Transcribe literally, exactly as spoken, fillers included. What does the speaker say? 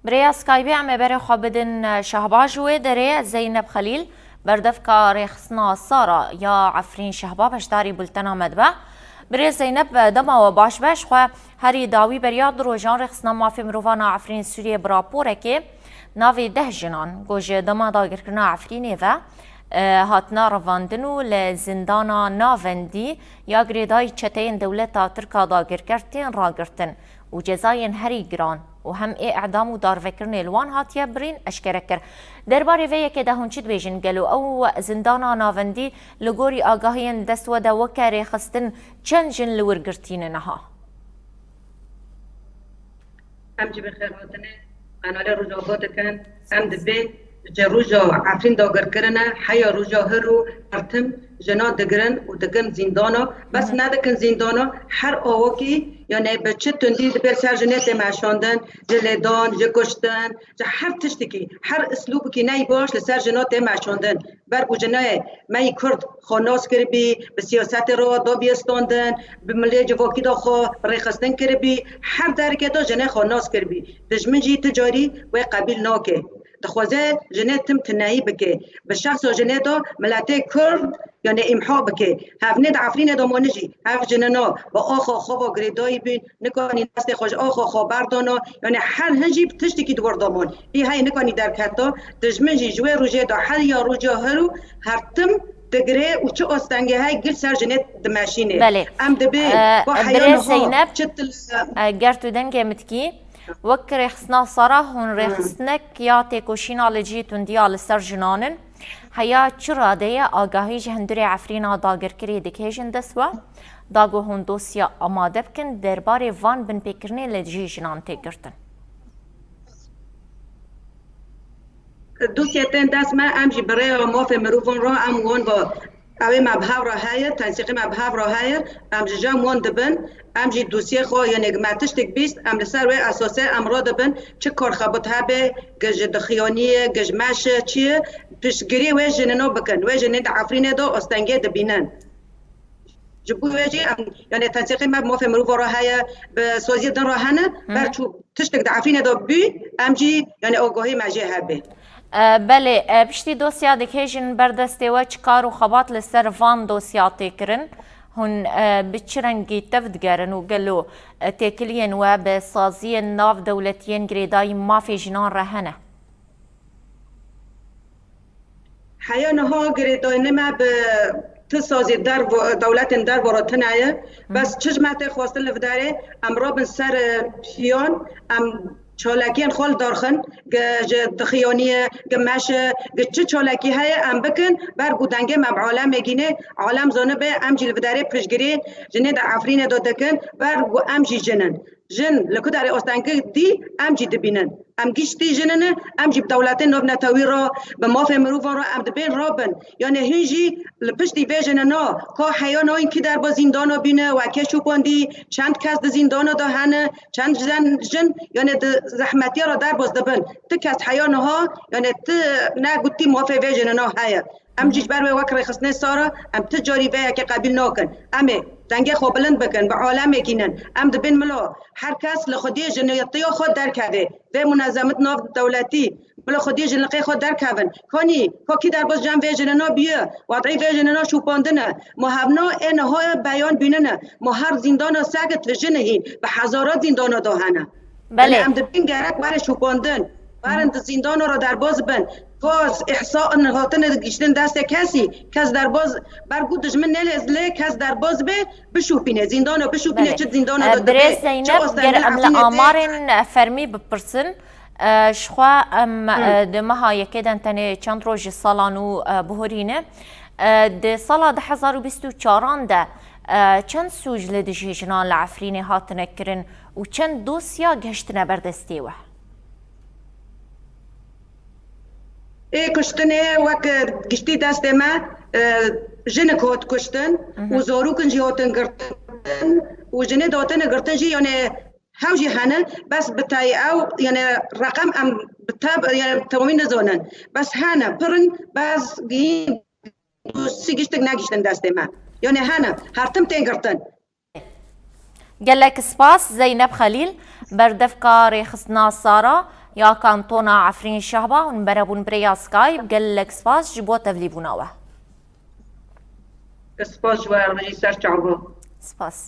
Bi rêya Skypeê em ê berê xwe bidin Şehba ji wê derê. Zeynep Xelîl, berdevka rêxistina Sara ya Efrîn Şehba beşdarî bultena me dibe. Bi rê Zeynep, dema we baş be, ji xwe herî dawî beriya du rojan rêxistina mafê mirovan a Efrîn Sûriyê bi raporekê navê deh jinan ku ji dema dagirkirina Efrînê ve, e, hatine revandin û li zindana navendî ya girêdayî çeteyên dewleta Tirk a dagirker tên ragirtin û cezayên herî giran û hem ê edam û darvekirinê li wan hatiye birîn eşkere kir. Derbarê vê yekê de hûn çi dibêjin? Gelo ew zindana navendî li gorî agahiyên dest we de weke rêxistin çend jin li wir girtî ne niha? Em jî bi xêr hatinê qenalê Rojava dikin. Em dibê ji roja Efrîn dagirkirine heya roja hiro her tim jina digirin û dikin zîndana. Bes Hı hı. nedikin zîndana, her awakî, yani bi çi tundî dibê ser jinê tê meşandin, ji lêdan, ji kuştin, ji her tiştekî, her islûbikî neyî baş li ser jina tê meşandin. Ber ku jinê me yî Kurd xwe nas kiribî, bi siyasetê re dabiyê standin, bi milê civakî de xwe rêxistin kiribî, her derke de jinê xwe nas kiribî. Dijmin jî ti carî wê qebîl nake. Dixwaze jinê tim tineyî bike. Bi şexsa jinê de miletê Kurd, yani îmha bike. Hevnê di Efrînê de mane jî, ev jinina bi axa xwe ve girêdayî bîn, nikanî destê xwe ji axa xwe berdana, yani her hin jî bi tiştekî di wir de man. Î heyê nikanî derketa, dijmin jî ji wê rojê de her ya roja hiro her tim digire û çi astengê heye gir ser jinê dimeşîne. Belê. Em dibê E, ku heya birêz niha Zeynep, çi til e, ger tu dengê min dikî, wek rêxistina Sara, hûn Hı. rêxistinek ya têkoşîna li cihê tundiya li ser jinan in. Heya çi radeyê agahî ji hundirê Efrîna dagirkirî dikêjin dest we, da ku hûn dosya amade bikin derbarê van binpêkirinê li dijî jinan tê girtin? Dosyê tên dest me, em jî bi rêya mafê mirovan re em wan ve, ew ê me bi hev re heye, tensîqê me bi hev re heye, em ji cem wan dibin, em jî dosyê xwe, yanê me tiştek bîst, em li ser wê esasê em radibin, çi kar xebit hebe, gi ji dixiyaniyê, gi ji meşe, çi ye, piştgirî wê jinina bikin. Wê jinê di Efrînê de astengê dibînin. Ji bo wê jî em, yani tensîqê me bi mafê mirovan re heye, bi saziyê din re hene, Hı hı. ber çû tiştek di Efrînê de bû, em jî, yani agahî me jê hebe. E, belê, e, piştî dosya dikêjin ber destê we, çi kar û xebat li ser van dosya tê kirin? Hûn, e, bi çi rengî tev digerin û gelo, e, têkiliyên we bi saziyên nav dewletiyên girêdayî mafê jinan re hene? Heya niha girêdayînê me bi ti sazî dervo-, dewletên derve re tune ye. Hı. Bes çi ji me tê xwestin li vê derê, em rabin ser, e, piyan, em çalakiyên xwe li dar xin, gi ji dixiyaniyê, gi meşe, gi çi çalakî heye em bikin, ber ku dengê me bi alemê gîne, alem zanibe, em jî li vê derê piştgirî jinê di Efrînê de dikin, ber ku em jî jin in. Jin li ku derê astengî dî, em jî dibînin. Em giştî jin in, em jî bi dewletên navnetewî re, bi mafê mirovan re em dibên rabin. Yanê hûn jî li piştî vê jinina ka heya nayên kî derba zîndana bîne, wekê şopandî, çend kes di zîndana de hene, çend jin, jin, yanê di zehmetiya re derbas dibin. Ti kes heya niha, yanê ti negotî mafê vê jinina heye. Em jî ji ber wê wek rêxistinê Sara, em ti carî vê yekê qebîl nakin. Em ê dengê xwe bilind bikin, bi alemê gînin. Em dibên milo, her kes li xwediyê jiniyetiya xwe derkeve. Vê munezemit nav dewletî, milo xwediyê jinliqê xwe derkevin. Kanî, ka kî derbas cem vê jinina biye, wadî vê jinina şopandine. Ma hevna ê niha beyan bînine. Ma her zîndana sekit li jin hîn, bi hezarat zîndana da hene. Belê. Yanî em dibên gerek were şopandin. Werin di zîndana re derbas bin. Ka îhsa in hatine giştin destê kesî, kes derbas, ber ku dijmin nelez lê kes derbas be, bişopîne. Zîndana bişopîne, Belê. çi zîndana E, de Birêz dibe, çi Zeynep, ger em li amarên fermî bipirsin, e, ji xwe em, Hı. e, di meha yekê de tenê çend roj ji sala nû, e, bihurîne. E, di sala du hezar û bîst û çaran de, e, çend sûc li dijî jinan li Efrînê hatine kirin û çend dosya gehiştine ber destê we? Ê kuştinê wek, e, giştî destê me, e, jinik hat kuştin Hı hı. û zarokin jî hatin girtin û jinê de hatine girtin jî, yanê hew jî hene, bes bi tayî ew, yanê reqem em bi te, yanê temamî nizanin. Bes hene, pirin, bes gîn, sî giştik negiştin destê me. Yanê hene, her tim tên girtin. Gelek spas Zeynep Xelîl, berdevka rêxistina Sara, Ya kantona Efrîn Şahba, hûn berebûn bi rêya Skype, gelek spas ji bo tevlîbûna we. Spas ji we, em jî ser çav bû. Spas.